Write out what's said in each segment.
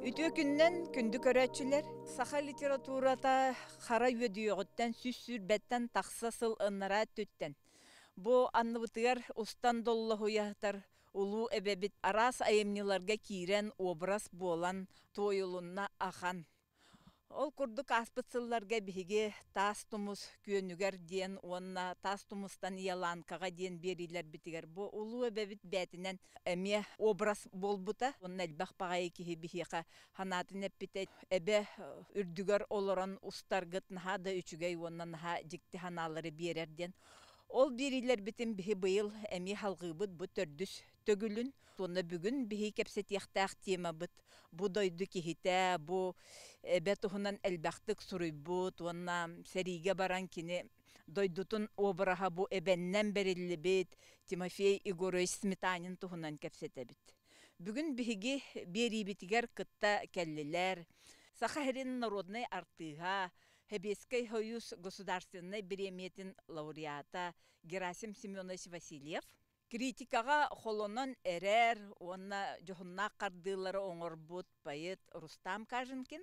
Үтүө күннэн күндү көрөөччүлэр! Саха литературата хара үөдүйүөҕүттэн 120-тэн тахса сыл ыннараа өттүттэн бу анныбытыгар устан доллоһуйатар улуу эбэбит араас айымньыларга киирэн образ буолан туойулунна ахан. Ол курдук ааспыт сылларга биһиги Таас Тумус күөнүгэр диэн уонна Таас Тумустан Яланкаҕа диэн биэриилэрбитигэр бу улуу эбэбит бээтинэн эмиэ образ буолбута. Уонна элбэх баҕайы киһи биһиэхэ санаатын эппитэ. Эбэ үрдүгэр олорон устаргыт наһаа да үчүгэй уонна наһаа дьикти санаалары биэрэр диэн. Ол биэриилэрбитин биһи быйыл эмиэ салҕыыбыт бу төрдүс төгүлүн. Уонна бүгүн биһи кэпсэтиэхтээх темабыт бу дойду киһитэ, бу эбэ туһунан элбэхтик суруйбут уонна сэриигэ баран кини дойдутун обраһа бу эбэннэн бэриллибит Тимофей Егорович Сметанин туһунан кэпсэтэбит. Бүгүн биһиги биэриибитигэр кытта кэллилэр Саха сирин народнай артыыһа, Сэбиэскэй Союз государственнай бириэмийэтин лауреата Герасим Семенович Васильев, Критикаҕа холонон эрэр уонна дьоһуннаах хардыылары оҥорбут поэт Рустам Каженкин,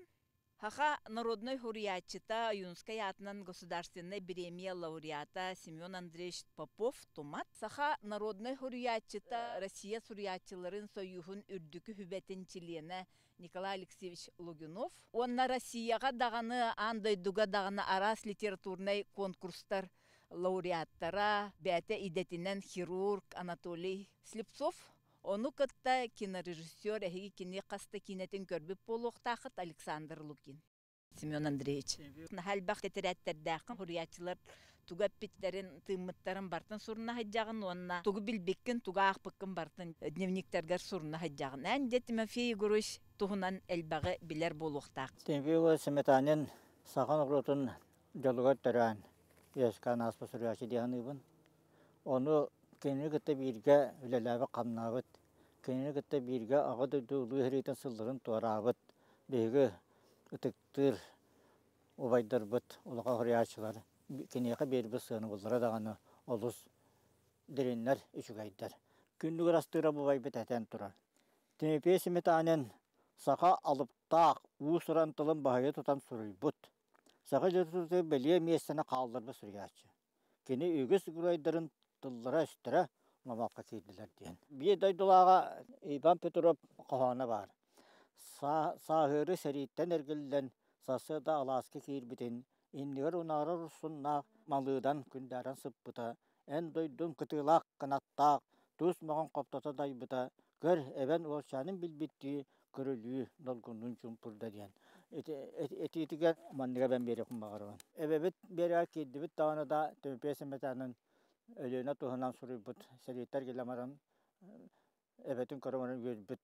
Саха народнай суруйааччыта, Ойуунскай аатынан государственнай бириэмийэ лауреата Семен Андреевич Попов-Тумат, Саха народнай суруйааччыта, Россия суруйааччыларын сойууһун үрдүкү сүбэтин чилиэнэ Николай Алексеевич Лугинов уонна Россияҕа даҕаны, аан дойдуга даҕаны араас литературнай конкурстар лауреаттара, бэйэтэ идэтинэн хирург Анатолий Слепцов, ону кытта кинорежиссер эһиги кини хас да киинэтин көрбүт буолуохтааххыт Александр Лукин. Семен Андреевич. Наһаа элбэх тэтэрээттэрдээххин, суруйааччылар тугу эппиттэрин, тыыммыттарын барытын суруна сылдьаҕын уонна тугу билбиккин, тугу аахпыккын барытын дневниктэргэр суруна сылдьаҕын. Эн дьэ Тимофей Егорович туһунан элбэҕи билэр буолуохтаах. Тимофей Егорович Сметанин саха норуотун дьолугар төрөөн үөскээн ааспыт суруйааччы дии саныыбын. Ону кинини кытта бииргэ үлэлээбит-хамнаабыт, кинини кытта бииргэ Аҕа дойду Улуу сэриитин сылларын туораабыт биһиги ытыктыыр убайдарбыт, улахан суруйааччылар киниэхэ биэрбит сыанабыллара даҕаны олус дириҥнэр, үчүгэйдэр. Күннүгэр астыыра убайбыт этэн турар. Тимофей Сметанин саха алыптаах уус-уран тылын баһыйа тутан суруйбут. Саха литературата бэлиэ миэстэни хаалларбыт суруйааччы. Кини үгүс геройдарын тыллара-өстөрө номоххо киирдилэр диэн. Биир дойдулааҕа Иван Петров хоһооно баар. Сааһыары сэрииттэн эргиллэн, сарсыарда алааска киирбитин, иннигэр унаарар урсуннаах малыыдан күндээрэн сыппыта, эн дойдуҥ кытыылаах кынаттаах, туус маҕан хоптото дайбыта, көр, эбэн уолчаанын билбиттии көрүлүү долгуннуун чуумпурда диэн этиитигэр манныга эбэн биэриэхпин баҕарабын. Эбэбит биэрээр киирдибит даҕаны да Тимофей Сметанин Өлүөнэ туһунан суруйбут сэрииттэр кэлэн баран эбэтин көрөн баран үөрбүт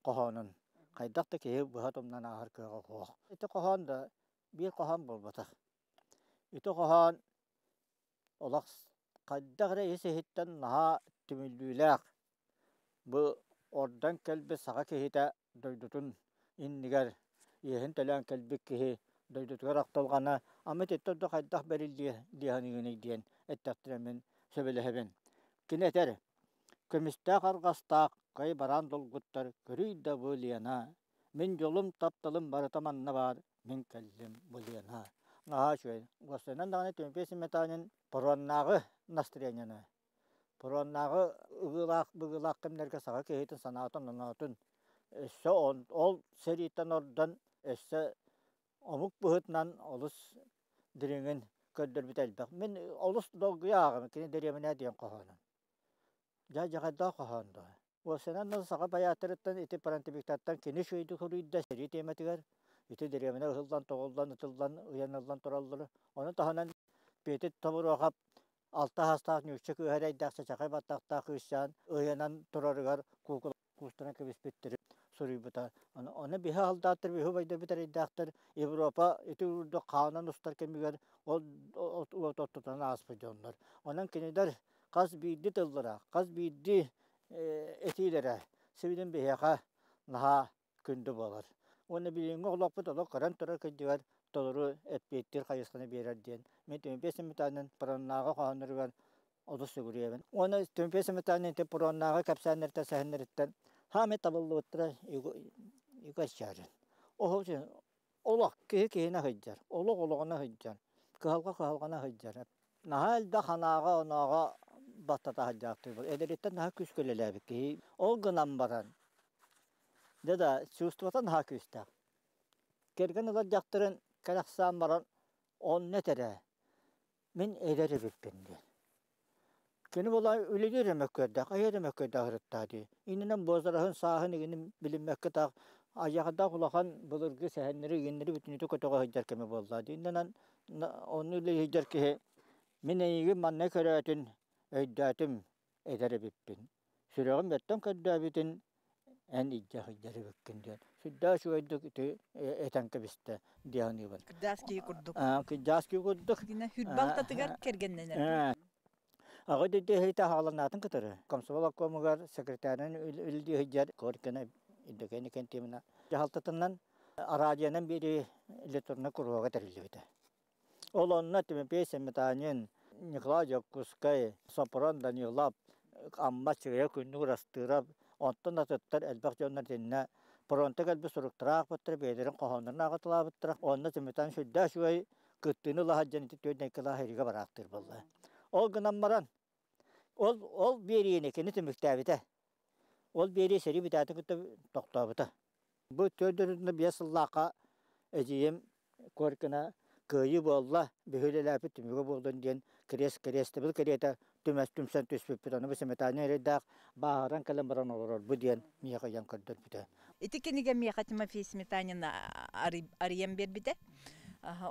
хоһоонун хайдах да киһи быһа тумнан ааһар кыаҕа суох. Ити хоһоон да биир хоһоон буолбатах. Ити хоһоон олох хайдах эрэ ис-иһиттэн наһаа түмүллүүлээх Бу ордон кэлбит саха киһитэ дойдутун иннигэр иэһин төлөөн кэлбит киһи дойдутугар ахтылҕана ама ититтэн да хайдах бэриллиэ дии саныыгыный диэн эттэхтэрэ мин сөбүлэһэбин. Кини этэр: «Көмүстээх арҕастаах кай бараан долгуттар көрүй да бу Лена, мин дьолум, тапталым барыта манна баар, мин кэллим бу Лена». Наһаа үчүгэй. Уопсайынан даҕаны Тимофей Сметанин паромнааҕы настроениены Паромнааҕы ыгыылаах-быгыылаах кэмнэргэ саха киһитин санаатын-оноотун өссө ол сэрииттэн ордон өссө омук быһыытынан олус дириҥин көрдөрбүтэ элбэх. Мин олус долгуйа ааҕабын кини дэриэбинэ диэн хоһоонун. Дьэ дьаҕайдаах хоһоон дуо? Уопсайынан да саха байааттарыттан ити фронтовиктартан кини үчүгэйдик суруйда сэрии тиэмэтигэр ити дэриэбинэ ыһыллан, тоҕуллан, ытыллан, ыйаныллан тураллара. Ону таһынан Петр Тобуруохап алта саастаах ньуучча кыыһа эрэйдээх чачахай баттахтаах кыысчаан ыйанан турарыгар куукула куустаран кэбиспиттэрин суруйбута. Ону биһи алдааттар, биһи убайдарбыт эрэйдээхтэр Европа ити үрдүк хаанан устар кэмигэр ол уот оттутан ааспыт дьоннор. Онон кинилэр хас биирдии тыллара, хас биирдии этиилэрэ сибилин биһиэхэ наһаа күндү буолар. Уонна билиҥҥи олохпут олох көрөн турар кырдьыгар толору эппиэттиир хайысханы биэрэр диэн мин Тимофей Сметанин Пураннааҕы хоһоонноругар олус сүгүрүйэбин. Уонна Тимофей Сметанин ити Пураннааҕы кэпсээннэриттэн сэһэннэриттэн саамай табыллыбыттара Игорь Чарин. Олох киһи киһини сылдьар, олох олоҕуна сылдьар, кыһалҕа кыһалҕана сылдьар. Наһаа элбэх санааҕа-онооҕо баттата сылдьаахтыыбын. Эдэриттэн наһаа күүскэ үлэлээбит киһи. Ол гынан баран, дьэ да, чувствота наһаа күүстээх. Кэргэн ылар дьахтарын кэрэхсээн баран, онно этэрэ, мин эдэр эбиппин диэн. Кини буолан үлэлиир эрэ мөккүөрдээх, айар эрэ мөккүөрдээх ырыттаа дии. Иннинэн буозараһын, сааһын игинин билиммэккэ таах айаҕардаах улахан былыргы сэһэннэри игиннэри бүтүннүүтэ көтөҕө сылдьар кэмэ буолла дии. Иннинэн онну үлэлии сылдьар киһи мин эйигин манна көрөөтүн, өйдөөтүм, эдэр эбиппин. Сүрэҕим өттөн көрдөөбүтүн эн илдьэ сылдьар эбиккин диэн сүрдээх үчүгэйдик ити этэн кэбистэ дии саныыбын. Кырдьаас киһи курдук. Кырдьаас киһи курдук. Хүрбэ алтатыгар кэргэннэнэр. Аҕа дойду хааланаатын кытары комсомол обкомугар секретарынан үлэлии сылдьар Коркина Евдокия Никентьевна дьаһалтатынан араадьыйанан биэрии литературнай куруһуога тэриллибитэ. Ол онно Тимофей Сметанин, Николай Дьокуускай, Сопрон Данилов, Амма Чыгыйа Күннүк Ырастыырап, онтон атыттар элбэх дьоннор итиннэ фронтан кэлбит суруктара аахпыттара, бэйэлэрин хоһооннорун ааҕыталаабыттара. Онно Сметанин сүрдээх үчүгэй кыттыыны ыла сылдьан ити түөрт кылаас эригэ бараахтыыр буолла. Ол гынан баран, ол биэриини кини түмүктээбитэ. Ол биэрии сэрии бүтээтин кытта тохтообута. Бу 405 сыллаахха эдьиийим Коркина кыайыы буолла, биһи үлэлээппит түмүгэ буоллун диэн кириэс кириэстэбил кэриэтэ түмэс түмсэн түспүппүт. Ону бу Сметанин эрэйдээх бааһыран кэлэн баран олорорбу диэн миэхэ ыйан көрдөрбүтэ. Ити кинигэ миэхэ Тимофей Сметанин арыйан биэрбитэ.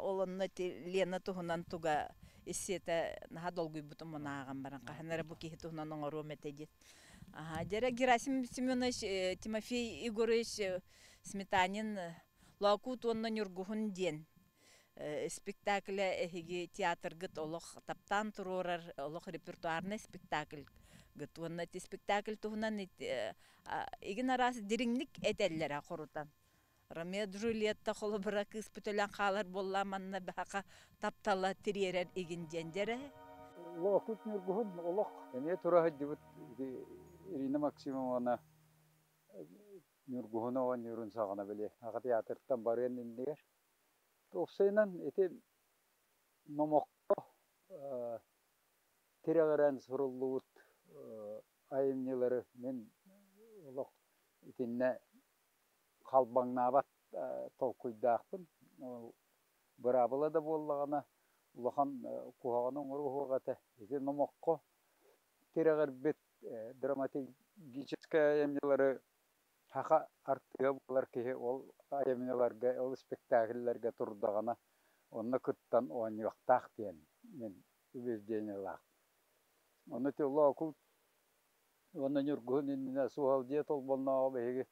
Ол онно ити Лена туһунан туга иссиэтэ наһаа долгуйбутум ону ааҕан баран хаһан эрэ бу киһи туһунан оҥоруом этэ диэн. Дьэрэ Герасим Семенович Тимофей Егорович Сметанин Лоокуут уонна Ньургуһун диэн спектаклэ эһиги театргыт олох таптаан туруорар олох репертуарнай спектакльгыт уонна ити спектакль туһунан игин араас дириҥник этэллэрэ хорутан. Ромео Джульетта холобура кыыспыт өлөн хаалар буолла манна баха таптала тириэрэр игин диэн дьэрэ. Лоокуут Ньургуһун олох эмиэ тура сылдьыбыт Ирина Максимовна Ньургуһун оҕонньорун саҕана били аҕа театртан барыан иннигэр. Уопсайынан ити номоххо тирэҕирэн суруллубут айымньылары мин олох итиннэ халбаҥнаабат толкуйдаахпын. Быраабыла да буоллаҕына улахан куһаҕаны оҥоруо этэ. Ити номоххо тирэҕирбит драматическай айымньылары саха артыыһа буолар киһи ол айымньыларга, ол спектакльлэргэ турдаҕына онно кыттан оонньуохтаах диэн мин убеждениелаахпын. Ону ити Лоокуут уонна Ньургуһун иннинэ Суһалдьыйа Толбоннооҕу биһиги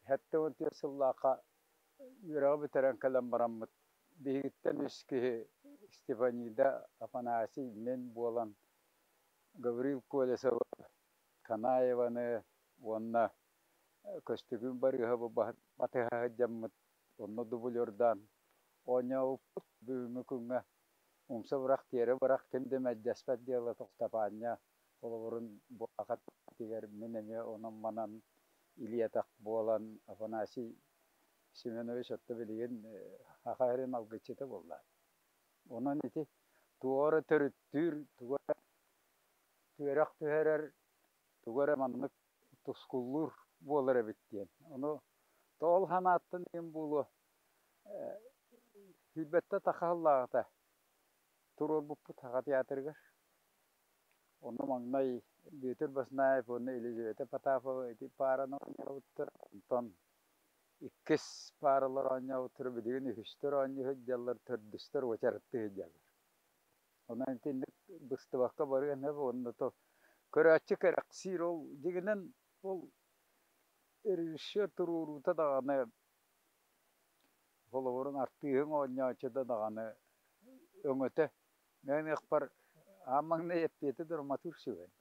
74 сыллаахха үөрэҕи бүтэрэн кэлэн бараммыт биһигиттэн үс киһи Степанида, Афанасий, мин буолан Гаврил Колесовы, Канаеваны уонна Көстөкүүн Барыыһабы батыһа сылдьаммыт онно дублердаан оонньообуппут. Бүгүҥҥү күҥҥэ умса бырах, тиэрэ бырах ким да мэлдьэспэт дьыала Тохтопаанньа холобурун буолаахат мин эмиэ онон-манан илии-атах буолан Афанасий Семенович отто билигин саха сирин алгысчыта буолла. Онон ити туох эрэ төрүттүүр, тугу эрэ түөрэх түһэрэр, тугу эрэ маннык тускуллуур буолар эбит диэн. Ону тоол санааттан иһин буолуо сүүрбэттэ тахаһыллааҕыта туруорбуппут Саха театрыгар. Онно маҥнай Бүөтүр Баснаев уонна Елизавета Потапова ити паараны оонньообуттар. Онтон иккис пааралар оонньообуттара билигин үһүстэр оонньуу сылдьаллар, төрдүстэр уочараттыы сылдьаллар. Онон итинник быстыбакка барыан сөп уонна то көрөөччү кэрэхсиир ол дьиҥинэн ол режиссер туруоруута даҕаны холобурун артыыһыҥ оонньооччута даҕаны өҥөтө мин ыахпар аан маҥнай эппиэти драматург сүгэн.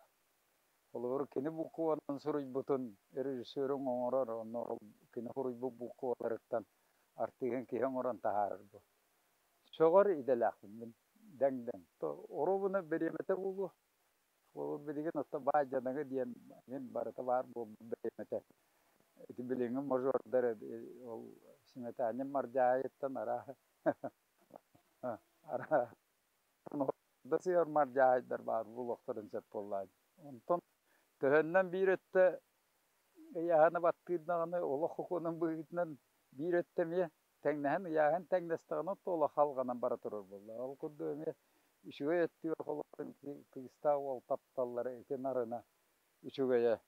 Холобур, кини букванан суруйбутун режиссерун оҥорор, онно ол кини суруйбут букваларыттан артыыһын киһи оҥорон таһаарар бу. Сөҕөр идэлээхпин мин дэҥ-дэҥ. Оруобуна бириэмэтэ буолуо. Ол билигин ото баай дьадаҥы диэн мин барыта баар буолбут бириэмэтэ. Ити билиҥҥи мажордар ол Сметанин Мардьаайыттан арааһы араа да сыар мардьаайдар баар буолуохтарын сөп буоллаҕа. Онтон төһөннөн биир өттө ыйааһына баттыыр даҕаны олох сокуонун быһыытынан биир өттө эмиэ тэҥнэһэн ыйааһын тэҥнэстэҕинэ олох халҕанан бара турар буолла. Ол курдук эмиэ үчүгэй өттүгэр холобурун кыыстаах уол тапталлара ити нарына үчүгэйэ.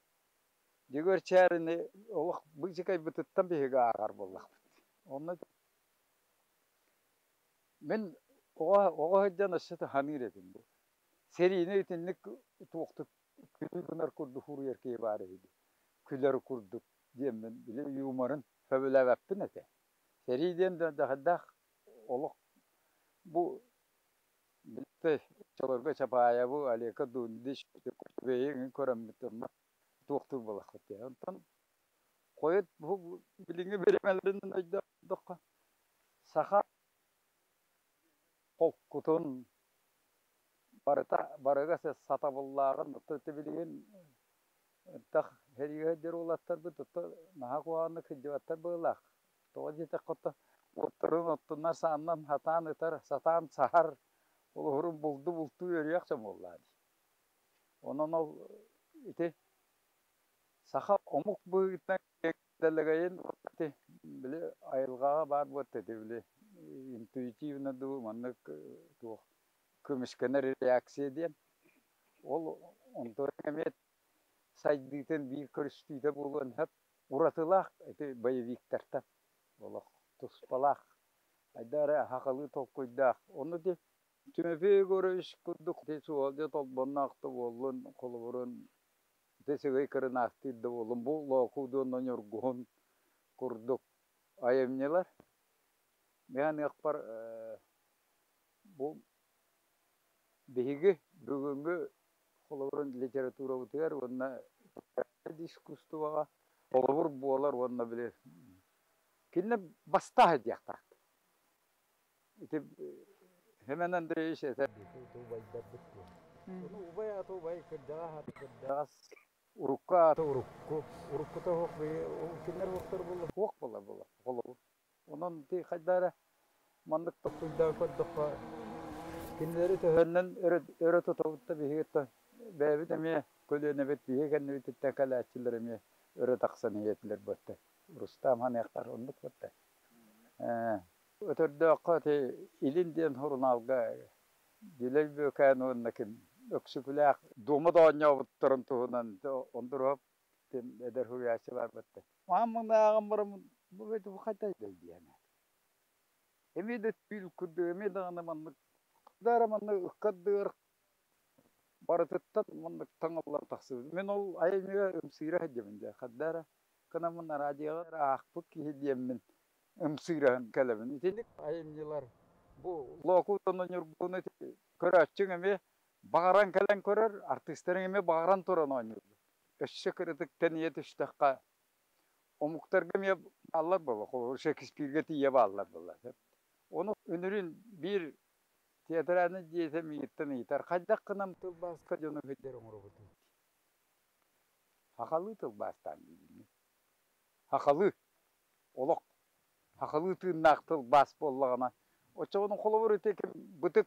Дьөгүөр Чээрини олох быычыкайбытыттан биһиги ааҕар буоллахпыт. Онно мин оҕо оҕо сылдьан өссө ханыыр этим бу. Сэриини итинник туохтук күлүү гынар курдук суруйар киһи баар эбит. Күлэр курдук диэммин били юморын сөбүлээбэппин этэ. Сэрии диэн даҕайдаах олох бу билбэт оччолорго Чапаевы, Олега Дундич үчүгэйин көрөммүт онно туохтуур буолахпыт диye. Онтон хойут бу билиҥҥи бириэмэлэринэн өйдөөхтөххө саха холкутун барыта барыга сатабыллааҕын билигин Ынтах сэриигэ сылдьар уолаттарбыт ото наһаа куһаҕаннык сылдьыбаттар быһыылаах. Тоҕо диэтэххэ ото уоттарын оттунар сааннан сатаан ытар, сатаан саһар, олоһурун булду бултуу үөрүйэх дьон буоллаа дии. Онон ол ити саха омук быһыытынан дэлэгэйин ити били айылҕаҕа баар буолта ити били интуитивно дуу маннык туох көмүскэнэр реакция диэн. Ол онтон эмиэ сайдыытын биир көрүстүүтэ буолуон сөп. Уратылаах ити боевиктартан олох туспалаах хайдах эрэ сахалыы толкуйдаах. Ону ити Тимофей Егорович курдук суолдьа толбонноох да буоллун, холобурун ити сыгый кырынаахтыыр да буоллун, бу Лоокуут уонна Ньургуһун курдук айымньылар. Мин аныахпар бу Биһиги бүгүҥҥү холобурун литературабытыгар уонна искусствоҕа холобур буолар уонна били кинилэр бастаах диэхтаахтар. Ити Семен Андреевич этэр убайдарбыт диэн. Ону убай аата убай, кырдьаҕас аата кырдьаҕас, урукку аата урукку, уруккута суох кинилэр уохтар буолла суох буолар буолла холобур. Онон ити хайдах эрэ маннык толкуйдаан көрдөххө, кинилэри төһөннөн өрө, өрө тутабыт да биһиги бэйэбит эмиэ көлүөнэбит биһиги кэннибититтэн кэлээччилэр эмиэ өрө тахсан иһиэтилэр буотта. Рустам ханыахтар оннук буотта. Өтөрдөөххө ити Илин диэн сурунаалга Дилей Бүөкээн уонна ким Өксөкүлээх Дума да оонньообуттарын туһунан Ондуруоп ким эдэр суруйааччы баар буотта. Мааммынааҕым бараммын бу бу хайдай диэн. Эмиэ да түүл курдук, эмиэ даҕаны маннык да эрэ маннык ыккардыгар барытыттан маннык таҥыллан тахсыбыт. Мин ол айымньыга ымсыыра сылдьабын дьэ. Ханна эрэ кынаммын радиоҕа эрэ аахпыт киһи диэммин ымсыыраһын кэлэбин. Итинник айымньылар бу Лоокуутуну Ньургуну көрөөччүҥ эмиэ баҕаран кэлэн көрөр, артыыстарыҥ эмиэ баҕаран туран оонньууллар. Өссө кыратык тэнийэ түстэххэ, омуктарга эмиэ бааллар буолла, холобур, Шекспиргэ тиийэ бааллар буолла. Ону үнүрүүн биир театральнай дьиэтэ миигиттэн ыйытар, хайдах гынан тылбааска дьону сылдьар оҥоробутуй? Сахалыы тылбаастаан диибин. Сахалыы. Олох сахалыы тыыннаах тылбаас буоллаҕына, оччоҕуна холобур ити ким Бытык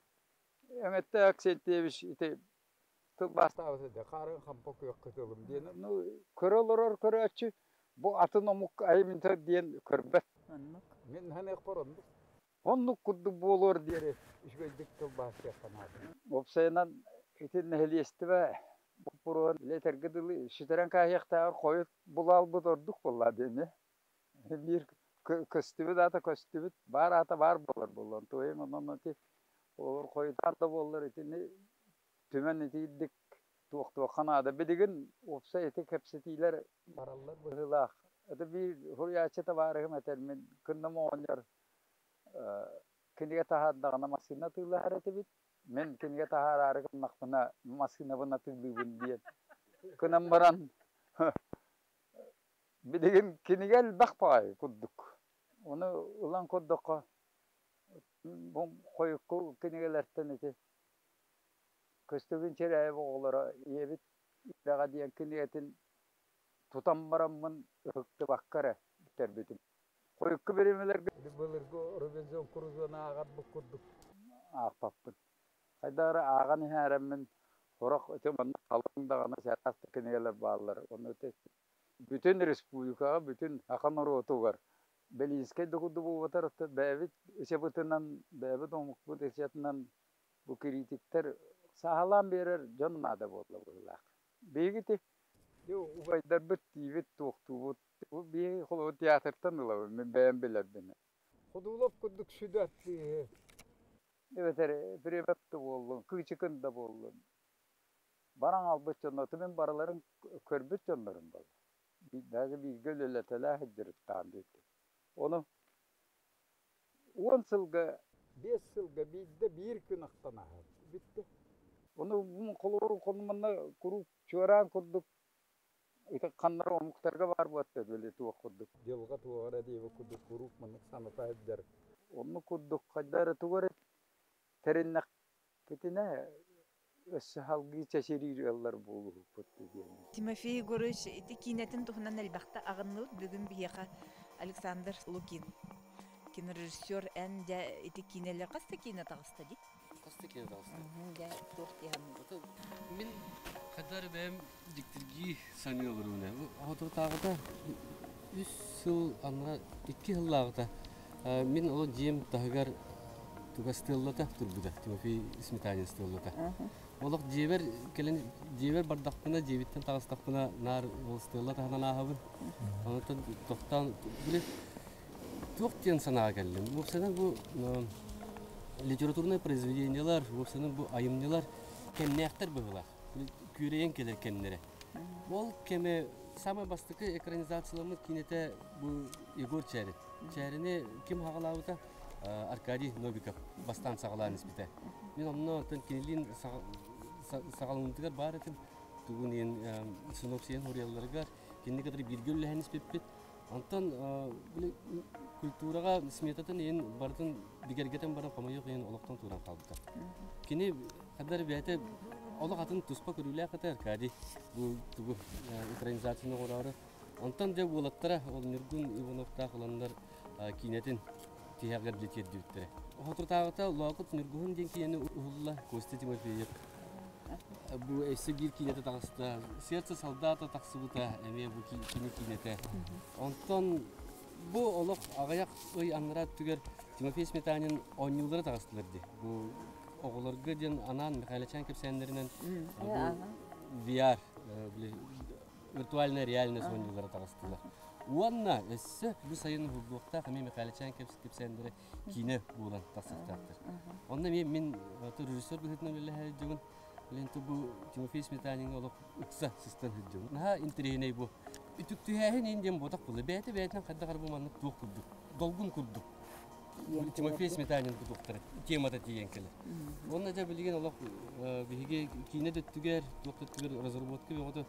Эҥэтте Аксентьевич ити тылбаастаабыт этэ хаарын хампа күөх кытылым диэн ну көрө олорор көрөөччү бу атын омук айымньыта диэн көрбөт Оннук. Мин ханыахпар оннук оннук курдук буолуор диэри үчүгэйдик тылбаастыахха наада. Уопсайынан ити нэһилиэстибэ боппуруоһун этэргэ дылы сүтэрэн кааһыахтааҕар хойут булаалбыт ордук буоллаа диэни биир көстүбүт аата көстүбүт баар аата баар буолар буоллун туойум онон ити. Олор хойутаан да буоллар итини түмэн итиирдик туохтуохха наада. Билигин уопсай ити кэпсэтиилэр бараллар быһыылаах. Это биир суруйааччы табаарыһым этэр, мин кынным оҕонньор кинигэ таһаардаҕына массыына атыылаһар этибит. Мин кинигэ таһаараары гыннахпына массыынабын атыылыыбын диэн. Кынан баран билигин кинигэ элбэх баҕайы курдук. Ону ылан көрдөххө, бу хойукку кинигэлэртэн ити Көстөкүүн Чирээйэп оҕолоро ийэбит Идэҕэ диэн кинигэтин тутан бараммын ыһыктыбакка эрэ бүтэрбитим. Хойукку бириэмэлэргэ былыргы Робинзон Крузоны ааҕарбыт курдук аахпаппын. Хайдах эрэ ааҕан иһээрэммин сорох ити манна халыҥ даҕаны чараас да кинигэлэр бааллар. Ону бүтүн республикаҕа, бүтүн саха норуотугар Белинскэй да курдук буолбатар, бэйэбит ычабытынан, бэйэбит омукпут ычатынан бу критиктэр сааһылаан биэрэр дьон наада буолла быһыылаах. Биһиги ити убайдарбыт тиибит, туохтуубут. Бу биһиги холобур театртан ылабын, мин бэйэм билэрбин. Ходулов курдук сүдү артыыһы эбэтэр Прибеп да буоллун, Кыычыкын да буоллун баран албыт дьонно, мин барыларын көрбүт дьоннорум буолла. Даже бииргэ үлэлэтэлээх сылдьырыттаан диэки. Ону 10 сылга, 5 сылга биирдэ биир күн ахтан ааһар. Бүттэ. Ону холобур хонуманна куруук чуораан курдук ити ханнары омуктарга баар буотта били туох курдук. Дьылҕа туоҕара диэбит курдук куруук маннык саната сылдьар. Онну курдук хайда эрэ тугу эрэ тэриннэхпитинэ өссө салгыы чэчириир ыаллар буолуохпут диэн. Тимофей Егорович ити киинэтин туһунан элбэхтэ аҕынныбыт. Бүгүн биһиэхэ Александр Лукин кинорежиссер эн дьэ ити киинэлэр хас да киинэ таҕыста дии? Хас да киинэ таҕыста. Дьэ туох диэхин. Мин хайдах эрэ бэйэм дьиктиргии саныы олоруна. Соторутааҕыта 3 сыл аннара 2 сыллааҕыта мин ол дьиэм таһыгар туга стеллата турбута Тимофей Сметанин стеллата. Олох дьиэбэр кэлэн дьиэбэр бардахпына дьиэбиттэн таҕыстахпына наар ол стелла таһынан ааһабын. Онтон тохтоон били туох диэн санааҕа кэллим. Уопсайынан бу литературнай произведениелар, уопсайынан бу айымньылар кэмнээхтэр быһыылаах. Күөрэйэн кэлэр кэмнэрэ. Ол кэмэ самай бастакы экранизацияламмыт киинэтэ бу Егор Чээрин. Чээрини ким хаҕалаабыта? Аркадий Новиков бастаан саҕалаан испитэ. Мин онно оттон кинилиин саҕаланыытыгар баар этим. Тугун иһин синопсиен хуруйалларыгар кинини кытары бииргэ үлэлэһэн испиппит. Онтон культураҕа сметатын иһин барытын бигэргэтэн баран хомойуох иһин олохтон тууран хаалбыта. Кини хаддар бэйэтэ олох атын туспа көрүүлээх этэ Аркадий бу тугу экранизацияны оҥороору. Онтон дьэ уолаттара ол Ньургун Ивановтаах ыланнар киинэтин тиһэҕэр дьэ тиэрдибиттэрэ. Соторутааҕыта Лоокут Ньургуһун диэн киинэни уһулла Костя Тимофеев. Бу өссө биир киинэтэ таҕыста. Сердце солдата тахсыбыта эмиэ бу кини киинэтэ. Онтон бу олох аҕыйах ый анараа өттүгэр Тимофей Сметанин оонньуулара таҕыстылар дии. Бу оҕолорго диэн анаан Михайлачан кэпсээннэринэн бу VR виртуальная реальность оонньуулара таҕыстылар. Уонна өссө бу сайын уһуллуохтаах эмиэ Михайлачан кэпсээннэрэ киинэ буолан тахсыахтаахтар. Онно эмиэ мин режиссер быһыытынан үлэлэһэ сылдьабын. Билин бу Тимофей Сметаниҥа олох ыкса сыстан сылдьабын. Наһаа интэриэһинэй бу. Үтүктүһээһин иин диэн буотах буолла. Бэйэтэ бэйэтинэн хайдах эрэ бу маннык туох курдук, долгун курдук. Тимофей Сметанин кутуктара темата тиийэн кэлэр. Уонна дьэ билигин олох биһиги киинэ өттүгэр, туох да өттүгэр разработка бөҕөтө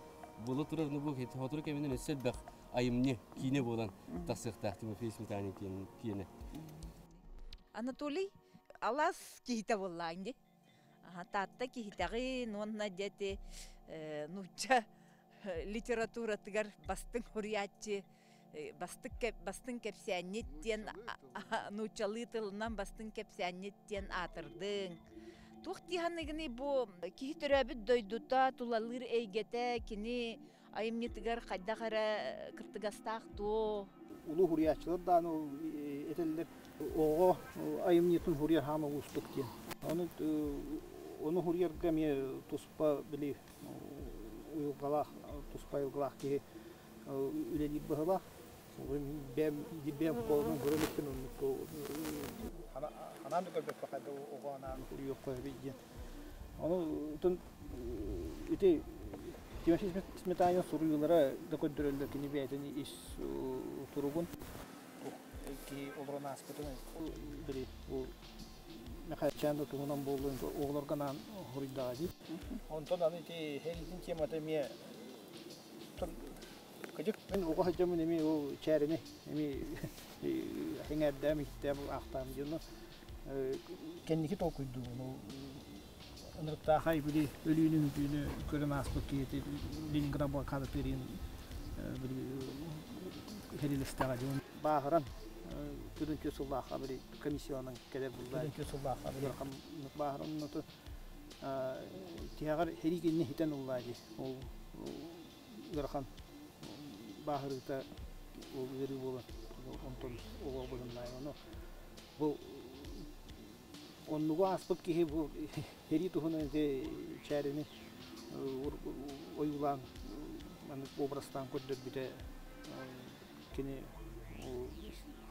буола турар, ну бу сотору кэминэн өссө элбэх айымньы киинэ буолан тахсыахтаах Тимофей Сметанин киэнэ. Анатолий алаас киһитэ буоллаҕыҥ дии. Таатта киһитэҕин уонна дьэ нуучча литературатыгар бастыҥ суруйааччы, бастыҥ кэпсээнньит диэн нууччалыы тылынан бастыҥ кэпсээнньит диэн аатырдыҥ. Туох дии саныыгыный бу киһи төрөөбүт дойдута, тулалыыр эйгэтэ кини айымньытыгар хайдах эрэ кыртыгастаах дуо? Улуу суруйааччылар даҕаны ол этэллэр оҕо айымньытын суруйар хаама уустук диэн. Ону ону суруйарга эмиэ туспа били уйулҕалаах туспа айылгылаах киһи үлэлиир быһыылаах. Бэм бэм колун көрөлүктүн оннук ханаан да көрбөппө хайда оҕо анаан уруйуохха диэн. Ону тун ити Тимофей Сметанин суруйуулара да көрдөрөллөр кини бэйэтин ис туругун киһи олорон ааспытын били бу Михайлчан да туһунан буоллун оҕолорго анаан хоруйдаҕа дии. Онтон аны ити хэриитин темата эмиэ кыдьык мин оҕо сылдьаммын эмиэ ол чээрини эмиэ эҥээрдээм иһиттээм аахтаам диэн кэнники толкуйдуубун ол ынырыктаахай били өлүүнү үтүүнү көрөн ааспыт киһи Ленинград блокада тыырын били хэриилэстэҕэ диэн бааһыран төрүнчү сыллаахха били комиссияланан кэлэр булла сыллаахха били бааһыран тиһэҕэр хэрии кэннэ хитэн ыллаа дии ол ыарахан бааһырыыта ол ыарыы буолан онтон оҕо быһыннаайым ону бу оннугу ааспыт киһи бу сэрии туһунан ити чээрини ойуулаан маннык образтаан көрдөрбүтэ кини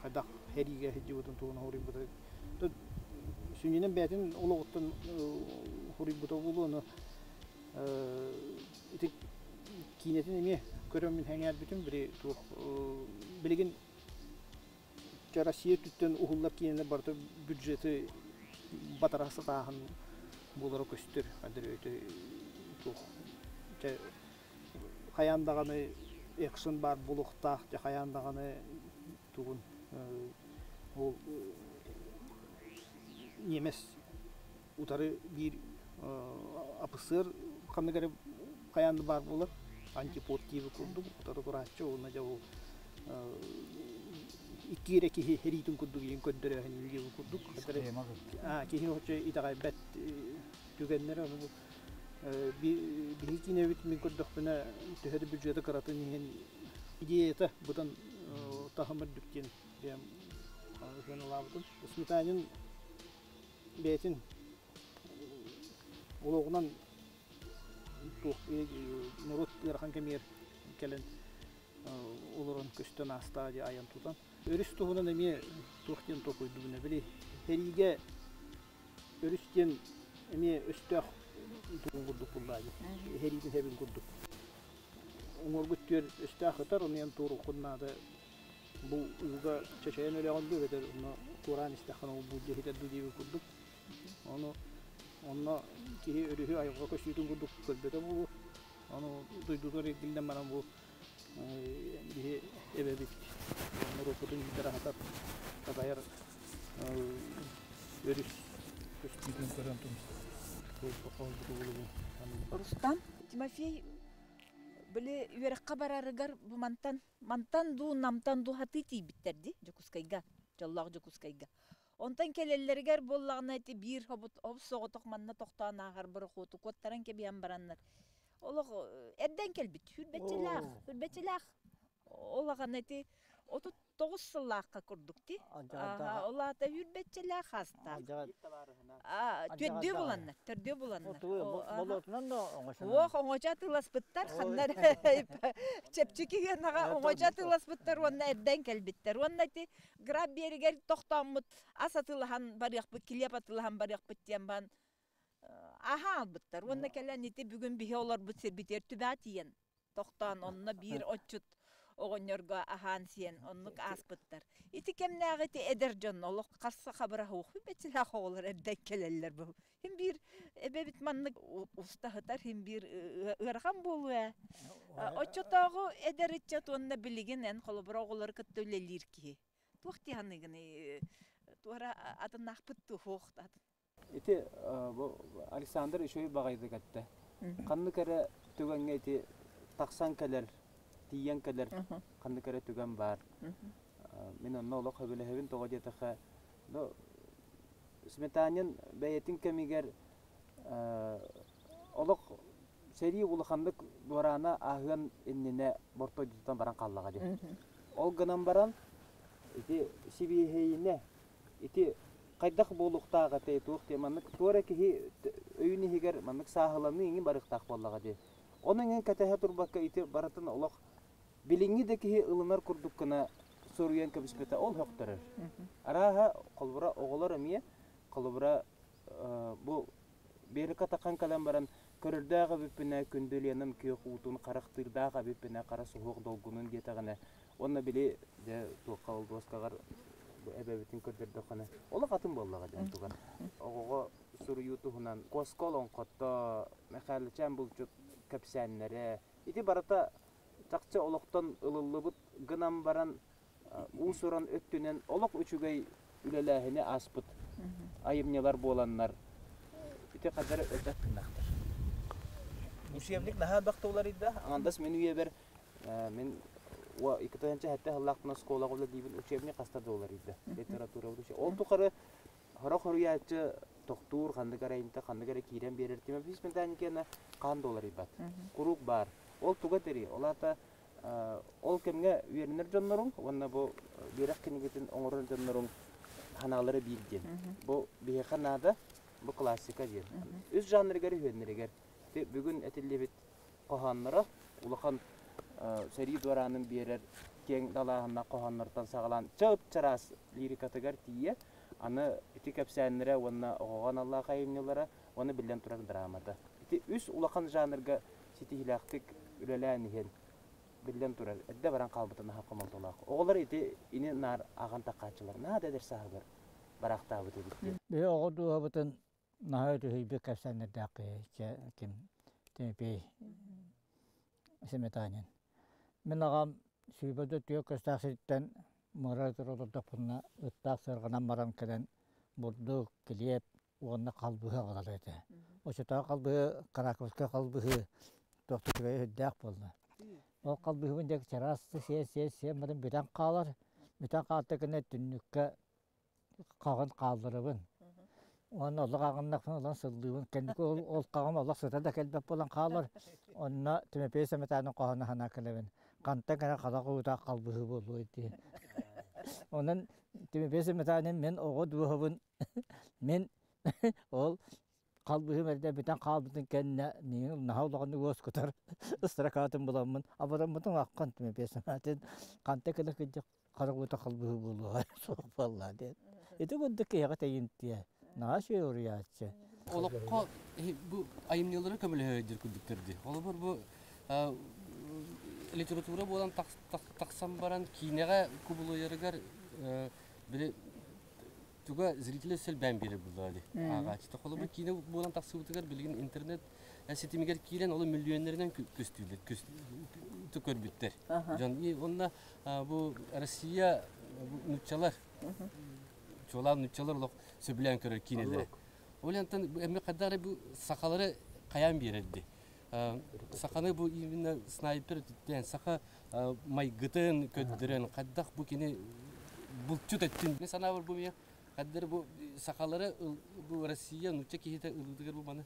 хайдах сэриигэ сылдьыбытын туһунан хоруйбута сүнньүнэн бэйэтин олоҕуттан хоруйбута буолуо ону ити киинэтин эмиэ көрөммүн сэҥээрбитим били туох билигин Россия өттүттэн уһуллар киинэлэр барыта бюджеты батара сатааһын буолара көстөр туох хайаан даҕаны экшн баар буолуохтаах хайаан даҕаны тугун ол ньиэмэс утары биир апысыар ханнык эрэ хайаан да баар буолар антипод диэби курдук утары турааччы уонна дьэ ол икки эрэ киһи эриитин курдук иин көрдөрөөһүн диэби курдук киһи оччо итэҕэйбэт түгэннэрэ ону биһиги киинэбит мин көрдөхпүнэ төһө да бюджета кыратын иһин идеята быдан таһым үрдүк диэн бэйэм сыаналаабытым Сметанин бэйэтин олоҕунан туох норуот ыарахан кэмигэр кэлэн олорон көстөн аастаҕа дии айан тутан. Өрүс туһунан эмиэ туох диэн толкуйдуубун били сэриигэ өрүс диэн эмиэ өстөөх тугун курдук буллаа дии сэриитин сэбин курдук. Уҥуоргут түөр өстөөх ытар, ону эн туоруоххун наада бу ууга чачайан өлөҕүн дуу эбэтэр онно туораан истэххинэ ол буулдьа иһитэр дуу диэбит курдук. Ону онно киһи өрүһү айылҕа көстүүтүн курдук көрбөтө буолуо. Ону дойдутугар эргиллэн баран бу биһи эбэбит норуоппутун иитэр-аһатар, такайар өрүс көстүүтүн көрөн тун Рустам Тимофей били үөрэххэ барарыгар бу мантан Мантан дуу, Намтан дуу хатыы тиийбиттэр дии Дьокуускайга, дьоллоох Дьокуускайга. Онтон кэлэллэригэр буоллаҕына ити биир хобус соҕотох манна тохтоон ааһар борохуоту куоттаран кэбиһэн бараннар олох эрдэн кэлбит хүрбэччилээх хүрбэччилээх ол аҕана ити 39 сыллаахха курдук ти ол аата хүрбэччилээх хаастаах төрдүө буланнар төрдүө буланнар болотунан да оҥочо оҥочо атыыласпыттар ханна чэпчэки гынаҕа оҥочо атыыласпыттар уонна эрдэн кэлбиттэр уонна ити граб биэригэр тохтооммут ас атыылаһан барыахпыт килиэп атыылаһан барыахпыт диэн бан аһа албыттар уонна кэлэн ити бүгүн биһи олорбут сирбитигэр түбээ тиийэн тохтоон онно биир отчут оҕонньорго аһаан-сиэн оннук ааспыттар. Ити кэмнээҕи ити эдэр дьон олох харса хабыра суох бэчилээх оҕолор эрдэ кэлэллэр бу. Хин биир эбэбит маннык устаһытар хин биир ыарахан буолуо ээ. Оччотооҕу эдэр ыччат уонна билигин эн холобура оҕолору кытта үлэлиир киһи. Туох дии саныыгыный туора атыннаахпыт туох атын. Ити бу Александр үчүгэй баҕайытык эттэ. Ханнык эрэ түгэҥҥэ ити тахсан кэлэр, тиийэн кэлэр ханнык эрэ түгэн баар. Мин онно олох сөбүлэһэбин тоҕо диэтэххэ, ну, Сметанин бэйэтин кэмигэр олох сэрии улаханнык дуораана ааһыан иннинэ бортойдутан баран хааллаҕа дии. Ол гынан баран ити сибиэһэйинэ ити хайдах буолуохтаах этэй туох диye маннык туора киһи өйүн иһигэр маннык сааһыланыы иҥин барыахтаах буоллаҕа дии. Ону иҥин кэтэһэ турбакка ити барытын олох Билиҥҥи да киһи ылынар курдук гына суруйан кэбиспэтэ ол һөхтөрөр. Арааһа, холобура, оҕолор эмиэ, холобура, бу Берика тахан кэлэн баран көрөрдөөх эбиппинэ күндүлүөнүм күөх уутун харахтыырдаах эбиппинэ хара суһуох долгунун диэтэҕинэ уонна били дьэ туохха ол дуоскаҕар бу эбэбитин көрдөрдөххүнэ олох атын буоллаҕа диэн тугар оҕоҕо суруйуу туһунан куоска олоҥхото Мэхээлэчээн булчут кэпсээннэрэ ити барыта чахчы олохтон ылыллыбыт гынан баран уус-уран өттүнэн олох үчүгэй үлэлээһини ааспыт айымньылар буоланнар ити хадары өтөх гынахтар. Учебник наһаа элбэх уларыйда. Аңандас мен үйэбэр мен 2007 сыллаахпын оскуолаҕа үлэлиибин учебник хаста да уларыйда. Литература Ол тухары хорох хоруйааччы тохтуур ханнык эрэ интэ ханнык эрэ киирэн биэрэр Тимофей Сметаникена хаан да уларыйбат. Куруук баар. Ол туга тэри? Ол аата ол кэмҥэ үөрэнэр дьонноруҥ уонна бу үөрэх кинигэтин оҥорор дьонноруҥ ханаалара биир диэн. Бу биһиэхэ наада, бу классика диэн. Үс жанрыгар үһүөннэригэр бүгүн этиллибит хоһоонноро улахан сэрии дуораанын биэрэр киэҥ далааһыннаах хоһооннортон саҕалаан чап-чараас лирикатыгар тиийэ аны ити кэпсээннэрэ уонна оҕоҕо аналлаах айымньылара уонна биллэн турар драмата. Ити үс улахан жанрга ситиһиилээхтик үлэлээн иһэн биллэн турар эрдэ баран хаалбыта наһаа хомолтолоох. Оҕолор ити ини наар ааҕан таххааччылар наһаа да эдэр сааһыгар бараахтаабыт эбит диэн. Биһи оҕо дууһабытын наһаа үтүһүйбүт кэпсээннэрдээх киһи ким Тимофей Сметанин. Мин аҕам сүүрбэ түөрт көстөөх сириттэн мыра ытыр олордохпуна ыттаах сыарҕанан баран кэлэн бурдук, килиэп уонна халбыһы аҕалар этэ. Оччотооҕу халбыһы Краковскай халбыһы туох да үчүгэй үрдээх буолла. Ол халбыһыбын диэки чараас сиэн-сиэн-сиэн баран бүтэн хаалар. Бүтэн хаалта гына түннүккэ хаҕын хаалларабын. Уонна олох аҕыннахпына ылан сыллыыбын. Кэнники ол, ол хаҕым олох сыта да кэлбэт буолан хаалар. Онно Тимофей Сметанин хоһооно санаа кэлэбин. Хантан кэлэн халах уута халбыһыы буолуой диэн. Онон Тимофей Сметанин мин оҕо дууһабын мин ол халбыһым эрдэ бүтэн хаалбытын кэннэ миигин наһаа улаханнык уоскутар ыстаракаатын буламмын абыраммытын аххан Тимофей Сметанин хантан кэлэ кырдьык хара уута халбыһыы буолуоҕа суох буолла диэн. Ити курдук киһиэхэ тэйимтиэ. Наһаа үчүгэй уруйааччы. Олоххо бу айымньылары көмөлөһөйдүр курдуктар дии. Холобур бу литература буолан тахсан баран киинэҕэ кубулуйарыгар били туга зрители сэлбээн биэрэр буоллаҕа дии. Ааҕааччыта. Холобур киинэ буолан тахсыбытыгар билигин интернет ситимигэр киирэн ол миллионнарынан көстүүлэр көрбүттэр. Дьон уонна бу Россия нуччалар чуолаан нуччалар олох сөбүлээн көрөр киинэлэрэ. Ол антан эмме хайдах бу сахалары хайаан биэрэрди. Саханы бу именно снайпер өттүттэн саха майгытын көрдөрөн хайдах бу кини булчут өттүн мен санаабар бу мия хайдах бу сахалары бу Россия нучча киһитэ ылыытыгар бу маны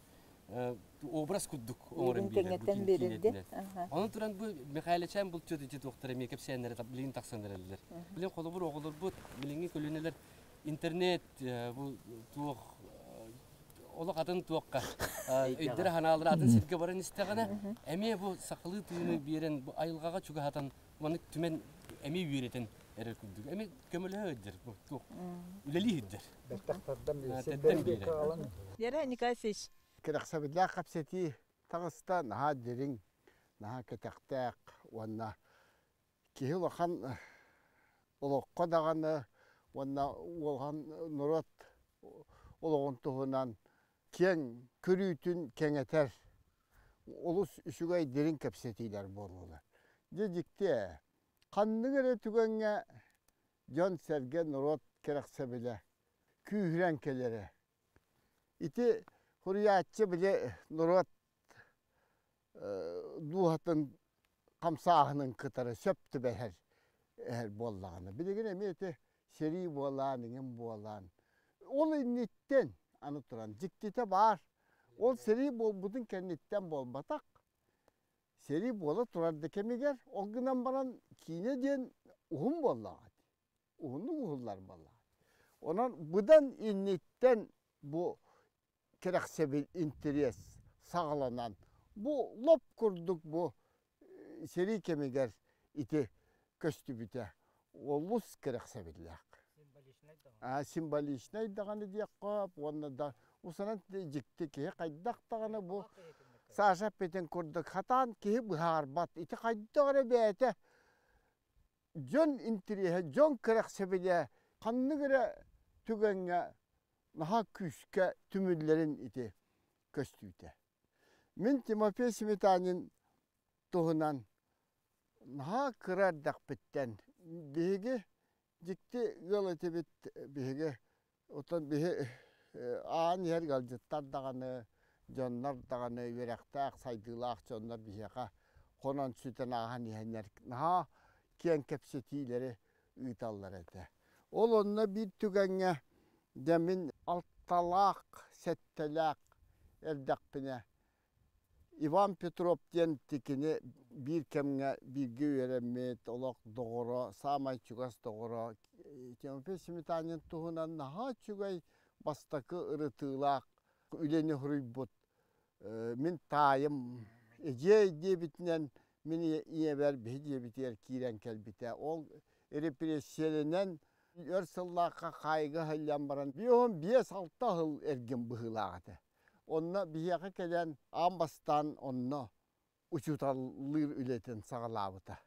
образ курдук оҥорон биэрэр бу киинэтинэн. Онон туран бу Михайличан булчут ити туохтара эмиэ кэпсээннэрэ билигин тахсан эрэллэр. Билин холобур оҕолорбут билиҥҥи көлүөнэлэр интернет бу туох олох атын туохха өйдөрө ханаалара атын сиргэ баран истэҕинэ эмиэ бу сахалыы тыыны биэрэн бу айылҕаҕа чугаһатан маннык түмэн эмиэ үөрэтэн эрэр курдук эмиэ көмөлөһө өйдөр бу туох үлэлии сылдьар. Бэттэх тардан Тэттэн биэрэр. Вера Николаевич. Кэрэхсэбиллээх кэпсэтии таҕыста наһаа дириҥ, наһаа кэтэхтээх уонна киһи улахан олоххо даҕаны уонна улахан норуот олоҕун туһунан киэҥ көрүүтүн кэҥэтэр олус үчүгэй дириҥ кэпсэтиилэр буоллулар. Дьэ дьикти ээ. Ханнык эрэ түгэҥҥэ дьон-сэргэ норуот кэрэхсэбилэ күүһүрэн кэлэрэ. Ити суруйааччы били норуот дууһатын хамсааһынын кытары сөп түбэһэр эһэр буоллаҕына билигин эмиэ ити сэрии буолаан иҥин буолаан ол инниттэн аны туран дьиктитэ баар ол сэрии буолбутун кэнниттэн буолбатах сэрии буола турар да кэмигэр ол гынан баран киинэ диэн уһун буоллаҕа уһуннук уһуллар буоллаҕа онон быдан инниттэн бу кэрэхсэбил интэриэс саҕаланан бу лоп курдук бу сэрии кэмигэр ити көстүбүтэ олус кэрэхсэбиллээх. Символичнай даҕаны диэххэ уонна да усанан дьикти киһи хайдах даҕаны бу Саша эппитин курдук хатаан киһи быһаарбат. Ити хайдах эрэ бэйэтэ дьон интириэһэ, дьон кэрэхсэбилэ ханнык эрэ түгэҥҥэ наһаа күүскэ түмүллэрин ити көстүүтэ. Мин Тимофей Сметанин туһунан наһаа кыра эрдэхпиттэн биһиги дьикти ыал этибит биһиги оттон биһи аан иһэр ыалдьыттар даҕаны дьоннор даҕаны үөрэхтээх сайдыылаах дьоннор биһиэхэ хонон сүтэн ааһан иһэннэр наһаа киэҥ кэпсэтиилэри ыыталлар этэ. Ол онно биир түгэҥҥэ дьэ мин алталаах сэттэлээх эрдэхпинэ Иван Петров диэн тикини биир кэмҥэ бииргэ үөрэммит, олох доҕоро, саамай чугас доҕоро Тимофей Сметанин туһунан наһаа үчүгэй бастакы ырытыылаах үлэни суруйбут мин таайым эдьиэй диэбитинэн мин ийэбэр биһи дьиэбитигэр киирэн кэлбитэ. Ол репрессиялэнэн өр сыллаахха хаайыга сылдьан баран 55-6 сыл эргин быһыылаах этэ. Онно биһиэхэ кэлэн аан бастаан онно учууталлыыр үлэтин саҕалаабыта.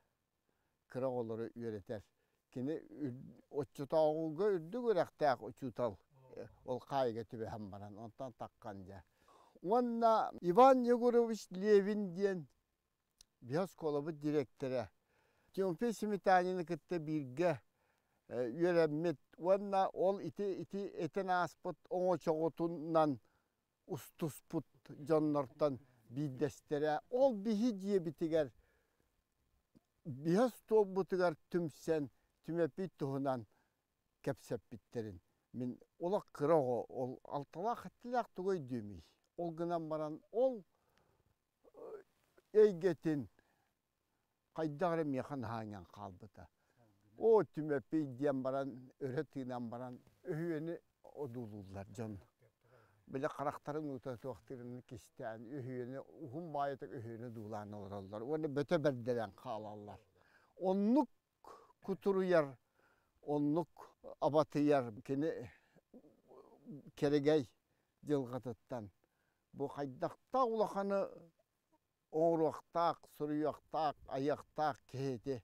Кыра оҕолору үөрэтэр. Кини оччотооҕуга үрдүк үөрэхтээх учуутал ол хаайыга түбэһэн баран онтон таххан дьэ. Уонна Иван Егорович Левин диэн биһи оскуолабыт дириэктэрэ Тимофей Сметанины кытта бииргэ үөрэммит уонна ол ити ити этэн ааспыт оҥочоҕутунан устуспут дьоннортон биирдэстэрэ ол биһи дьиэбитигэр биһи остуолбутугар түмсэн Түмэппий туһунан кэпсэппиттэрин мин олох кыра оҕо ол алталаах-сэттэлээх тугу өйдүөмүй ол гынан баран ол эйгэтин хайдах эрэ миэхэ наһаа иҥэн хаалбыта. Оо, Түмэппий диэн баран, өрө тыынан баран, өһүөнү одуулууллар дьон. Били харахтарын уута суохтарын кистээн, өһүөнү, уһун баайытык өһүөнү дуулаан олороллор уонна бөтө бэрдэрэн хаалаллар. Оннук кутуруйар, оннук абатыйар кини кэрэгэй дьылҕатыттан. Бу хайдахтаах улаханы оҥоруохтаах, суруйуохтаах, айыахтаах киһи ити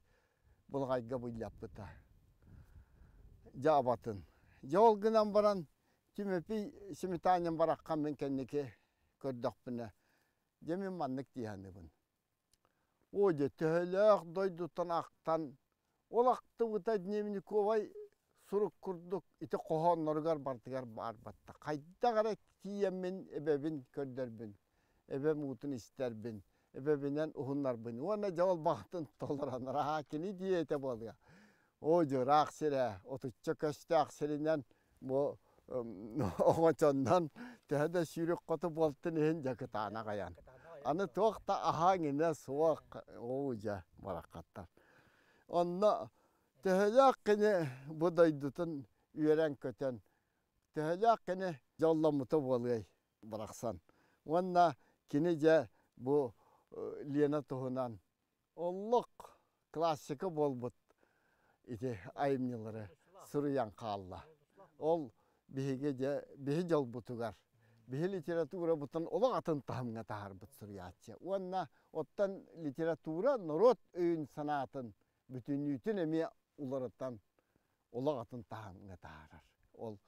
былаҕайга быйлаппыта. Дьэ абатын. Дьэ ол гынан баран Тимофей Сметанин бараххан мин кэнники көрдөхпүнэ, дьэ мин маннык дии саныыбын. Оо дьэ төһөлөөх дойдуттан ахтан, ол ахтыбыта дневниковай сурук курдук ити хоһоонноругар барытыгар баар батта. Хайдах эрэ тиийэммин эбэбин көрдөрбүн, эбэм уутун истэрбин, эбэбинэн уһуннарбын уонна дьэ ол баҕатын толорон аһаа кини диэтэ буолуо. Оо дьэ ыраах сирэ, отучча көстөөх сиринэн бу оҥочоннон төһө да сүүрүк хоту буолтун иһин дьэ кытаанах айан. Аны туох да аһааҥ инэ суох, оо дьэ бараххаттар. Онно төһөлөөх кини бу дойдутун үөрэн-көтөн, төһөлөөх кини дьолломмута буолуой барахсан. Уонна кини дьэ бу Лена туһунан олох классика буолбут ити айымньылары суруйан хаалла. Ол биһиги дьэ биһи дьолбутугар биһи литературабытын олох атын таһымҥа таһаарбыт суруйааччы. Уонна оттон литература норуот өйүн-санаатын бүтүннүүтүн эмиэ уларытан олох атын таһымҥа таһаарар. Ол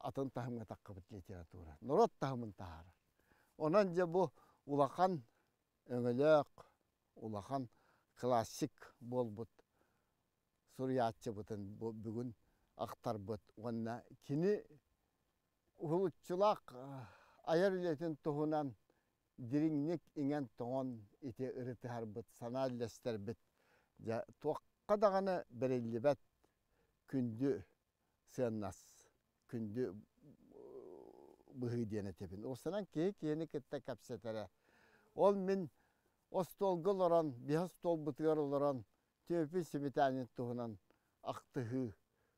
атын таһымҥа таххыбыт литература норуот таһымын таһаарар. Онон дьэ бу улахан өҥөлөөх, улахан классик буолбут суруйааччыбытын бу бүгүн ахтарбыт уонна кини уһулуччулаах айар үлэтин туһунан дириҥник иҥэн-тоҥон ити ырытыһарбыт, санаа үллэстэрбит дьэ туохха даҕаны бэриллибэт күндү сыаннас, күндү быһыы диэн этэбин. Уопсайынан киһи киһини кытта кэпсэтэрэ. Ол мин остуолга олорон, биһи остуолбутугар олорон Тимофей Сметанин туһунан ахтыһыы.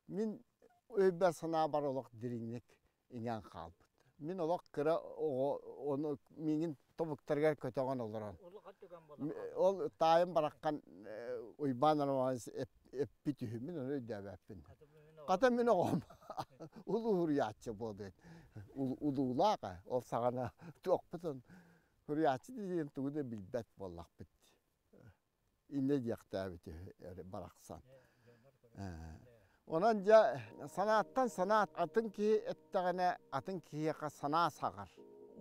Мин өйбөр-санаабар олох дириҥник иҥэн хаалбыт. Мин олох кыра оҕо ону миигин тобуктарыгар көтөҕөн олорон. Ол таайым бараххан Уйбаан Романович эппит үһү, мин ону өйдөөбөппүн. Хата мин оҕом улуу суруйааччы буолуон улуулаах ол саҕана туохпутун суруйааччы диэн тугу да билбэт буоллахпыт. Иннэ диэхтээбит үһү барахсан. Онон дьэ санааттан санаат атын киһи эттэҕинэ атын киһиэхэ санаа саҕар.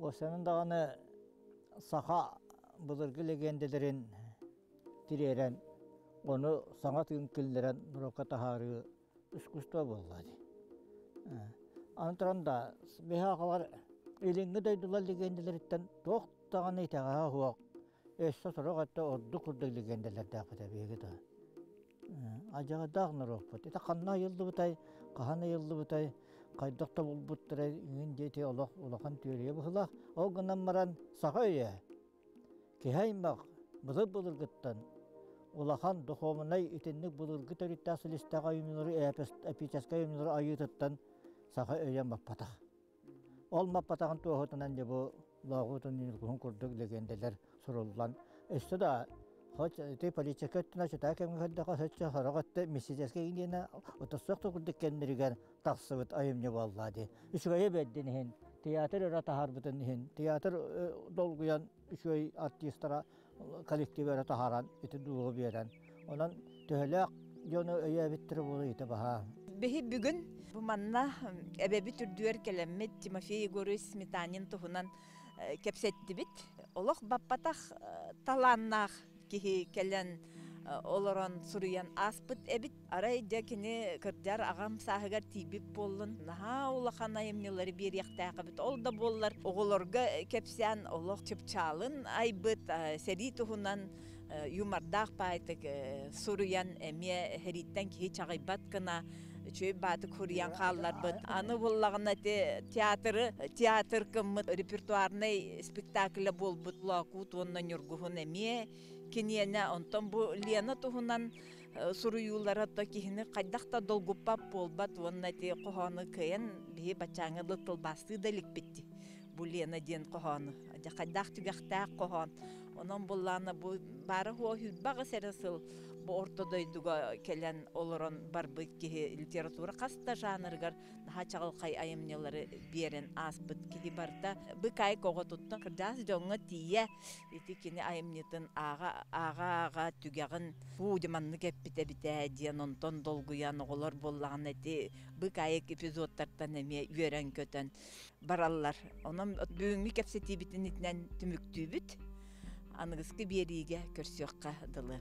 Осенин даҕаны саха былыргы легендэлэрин тириэрэн, ону саҥа тыын киллэрэн норуокка таһаарыы искусство буолла дии. Аны туран да биһи аҕалар илиҥҥи дойдулар легендэлэриттэн туох даҕаны итэҕэһэ суох өссө сорох өттө ордук курдук легендэлэрдээхпит эбиһиги да. Адьаҕардаах норуоппут. Ити ханна айыллыбытай, хаһан айыллыбытай, хайдах да булбуттарай иҥин диэти олох улахан түөрүйэ быһыылаах. Ол гынан баран саха өйө киһи аймах былыр-былыргыттан улахан духуобунай итинник былыргы төрүттээх силистээх айымньылары эпическэй айымньылары айыытыттан саха өйө маппатах. Ол маппатаҕын туоһутунан дьэ бу Лооҕуутун Ньургуһун курдук легендэлэр суруллан өссө да хоть ити политика өттүнэн чытаа кэмҥэ көрдөххө соччо сорох өттө мистическэй диэнэ отоссох да курдук кэмнэригэр тахсыбыт айымньы буолла дии. Үчүгэйэ бэрдин иһин, театр өрө таһаарбытын иһин, театр долгуйан үчүгэй артистара коллектив өрө таһааран ити дууһу биэрэн онон төһөлөөх дьону өйөөбүттэрэ буолуо ити баһаа. Биһи бүгүн бу манна эбэбит үрдүгэр кэлэммит Тимофей Егорович Сметанин туһунан кэпсэттибит. Олох баппатах талааннаах киһи кэлэн олорон суруйан ааспыт эбит. Арай дьэ кини кырдьар аҕам сааһыгар тиийбит буоллун, наһаа улахан айымньылары биэриэхтээх эбит. Ол да буоллар оҕолорго кэпсээн олох чыпчаалын айбыт, сэрии туһунан юмордаах баайтык суруйан эмиэ сэрииттэн киһи чаҕыйбат гына үчүгэй баатык суруйан хаалларбыт. Аны буоллаҕына ити театры театр кыммыт репертуарнай спектаклэ буолбут Лоокуут уонна Ньургуһун эмиэ киниэнэ. Онтон бу Лена туһунан суруйуулара то киһини хайдах да долгуппат буолбат уонна ити хоһоону кыайан биһи баччааҥҥа дылы тылбаастыы да иликпит бу Лена диэн хоһоону дьэ хайдах түгэхтээх хоһоон онон буллаана бу баара хуо сүүрбэ эрэ сыл бу орто дойдуга кэлэн олорон барбыт киһи литература хас да жанрыгар наһаа чаҕылхай айымньылары биэрэн ааспыт киһи барыта быкаайык оҕотуттан кырдьаҕас дьоҥҥо тиийэ ити кини айымньытын ааҕа-ааҕа түгэҕин фу дьэ маннык эппит эбит ээ диэн онтон долгуйан оҕолор буоллаҕына ити быкаайык эпизодтартан эмиэ үөрэн-көтөн бараллар. Онон бүгүҥҥү кэпсэтиибитин итинэн түмүктүүбүт. Аныгыскы биэриигэ көрсүөххэ дылы.